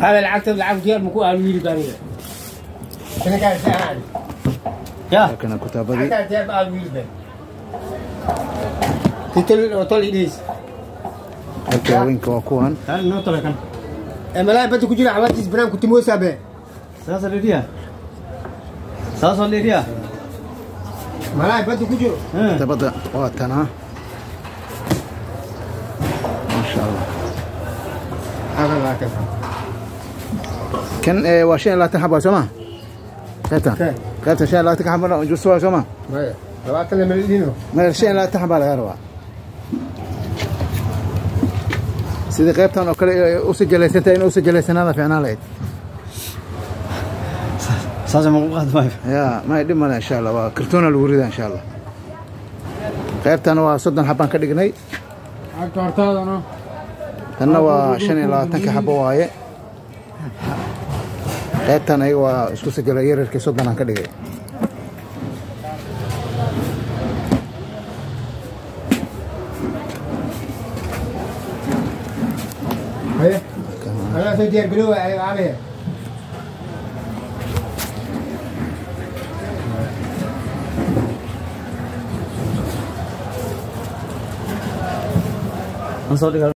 هذا العقد العقد ديال مكو قالوا لي بانيه انا قاعد ساعه يا kana kutaabadii حتى ديال قالوا لي بان تتل طول إليس qaybta haweenka waa kuwan تعال نوطلع كان ملاي بدك كجرا عواتيس برام كنت موسى به ساس اللي ساس اللي ملاي بدك كجرا kutaabada waa tanaa maasha allah هذا لا كان kan waa 25 xabo soo ma qaybtan qaybta 25 xabo jus waa soo ma maya labaatan lama dhino ma 25 xabo laga rabaa sidii qaybtan oo kale u sajalaysantahay in u sajalaysanaada fiicnaan lahayd saas ma ku qaad maayo ya ma dhib male insha allah waa kartoona lagu ridaa insha allah qaybtan waa 30 xabaan ka dhignay tanna waa 25 xabo waaye qaybtan ayaga waa isku sajalay yararkii 30 aan ka dhigay هيا انا soo diyaar garoowa عليها aan soo dhigaa.